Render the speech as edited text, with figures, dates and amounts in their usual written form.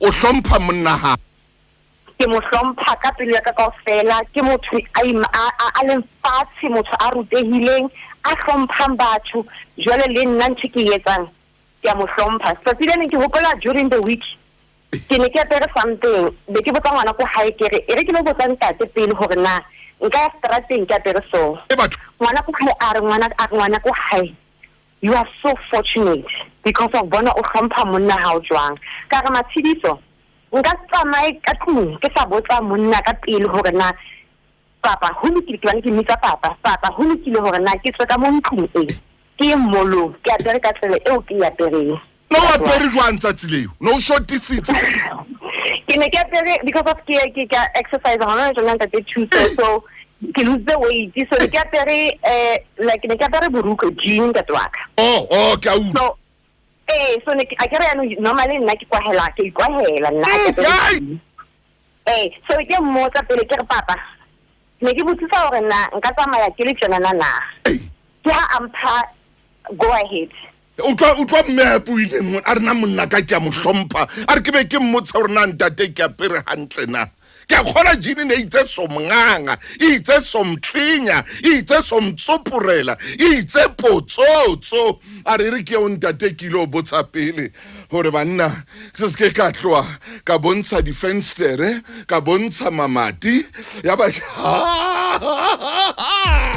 O hlompha monna ha. Ke mo hlompha ka pelo ya ka kaofela. Ke motho a a leng fatshe, motho a rutehileng, a hlomphang batho. Jwale le nna ntho ke e etsang, ke a mo hlompha. Tsatsi le leng ke hopola during the week, ke ne ke apere something, be ke botsa ngwana ko hae ke re, e re ke lo botsa ntate pele hore na nka ya strateng ke apere so. Ngwana ko hae a re, ngwana a re ngwana ko hae, you are so fortunate because of bona o hlompha monna hao jwang. Ka re Matshidiso, nka se tsamaye ka tlung ke sa botsa monna ka pele hore na papa ho lokile, ke bane ke mmitsa papa, papa ho lokile hore na ke tswe ka mo ntlong e ke ye mmolong ke apere ka tsela eo ke e apereng. No apere jwang tsatsi leo? No o shotisitse? Ke ne ke apere because of ke ke ke exercise hona jona ntate Thuso, so ke lose the weight, so ne ke apere like ne ke apere borukwe jean ntate wa ka. Oh, ke a utlwa. So ee, so ne a ke re yaanong normally nna ke kwahela, ke ikwahela nna ha ke apere jean. Ee, so ke mmotsa pele ke re papa, ne ke botsisa hore na nka tsamaya ke le tjenana na. Ke ha a mpha go ahead. Utlwa, utlwa mme a buileng a re na monna ka ke a mo hlompha, a re ke be ke mmotsa hore na ntate ke apere hantle na. Ke a kgona jean ne itse somnganga, e itse somtlinya, e itse somtsoporela, e itse potsotso. A re re ke eo ntate ke ile o botsa pele hore banna se se ke ka tloha ka bontsha difenstere, ka bontsha mamati ya ba.